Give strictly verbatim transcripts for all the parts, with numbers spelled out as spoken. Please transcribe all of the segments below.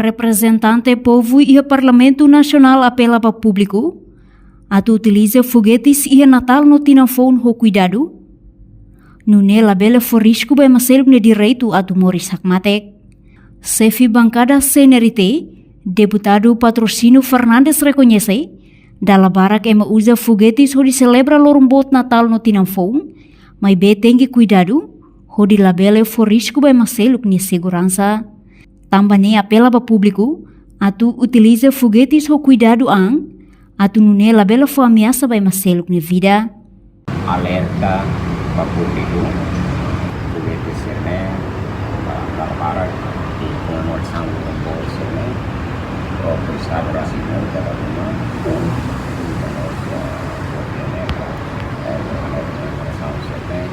Reprezentante povu iha Parlamentu Nasionál apela ba públiku atu utiliza fogetis iha Natál no Tinan Foun ho kuidadu, nune'e labele fó risku ba ema seluk nia direitu atu moris hakmatek. Xefe bankada C N R T, Deputadu Patrocínio Fernandes rekoñese, dala barak ema uza fogetis hodi selebra loron boot Natál no Tinan Foun, maibé tenke kuidadu hodi labele fó risku ba ema seluk nia seguransa. Tanba ne'e apela ba públiku atu utiliza fogetis ho kuidadu an, atu nune'e labele fó ameasa ba ema seluk nia vida. Alerta ba públiku, fogetis sira-ne'e, ba dala barak iha komemorasaun loron boot sira-ne'e, o Estadu rasik-ne'e, kada uma, um, komemorasaun sira-ne'e, eh, loron boot hanesan ne'e,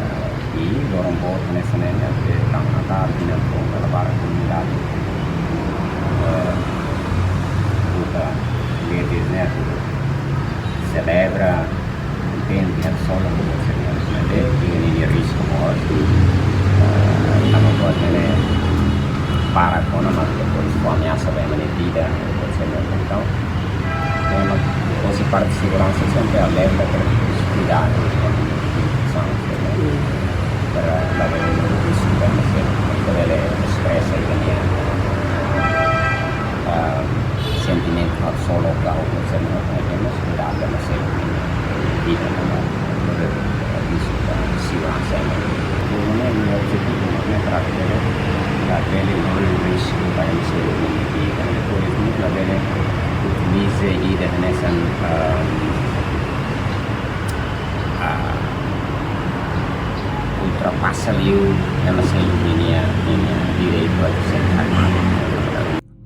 eh, i loron boot hanesan ne'e, ne'e, ke tang Natál, Tinan Foun, dala barak komunidade, eh, buka fogetis ne'e, selebra, kontente, haksolok, buka selebra, ne'e, iha ne'e risku mós, eh, tanba buat ne'e, para kona, mas depois fó ameasa ba ema nia vida, buka selebra, entaun, ema hosi parte seguransa sempre alerta para kuidadu, para labele risku ba ema seluk, para labele espresa ida-ne'e, ah, sentimentu haksolok ka, ou seja, no tenemos kuidadu ba ema seluk nia vida, no, para risku ba seguransa. Ne'e, ne'e objetivu, ne'e para que labele lori risku ba ema seluk nia vida. Depois, labele utiliza ida hanesan, ah, ah, ultrapasa liu ema seluk nia, nia direitu atu sentadu.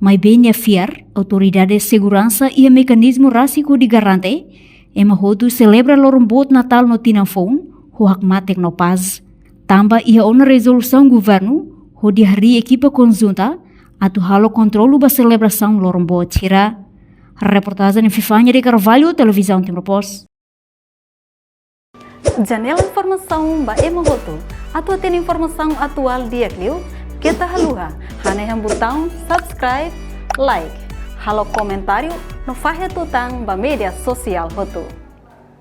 Maibé nia fiar, autoridade seguransa iha mekanizmu rasik hodi garante ema hotu selebra loron boot Natál no Tinan Foun ho hakmatek no pás. Tanba iha ona rezolusaun governu hodi harii ekipa konjunta atu halo kontrolu ba selebrasaun loron boot sira. Reportajen Vivania de Carvalho, Televizaun Timor Post. Janela informasaun ba ema hotu. Atu hatene informasaun atuál di'ak liu, keta haluha hanehan butaun subscribe, like, halo komentáriu no fahe tutan ba média sosiál hotu.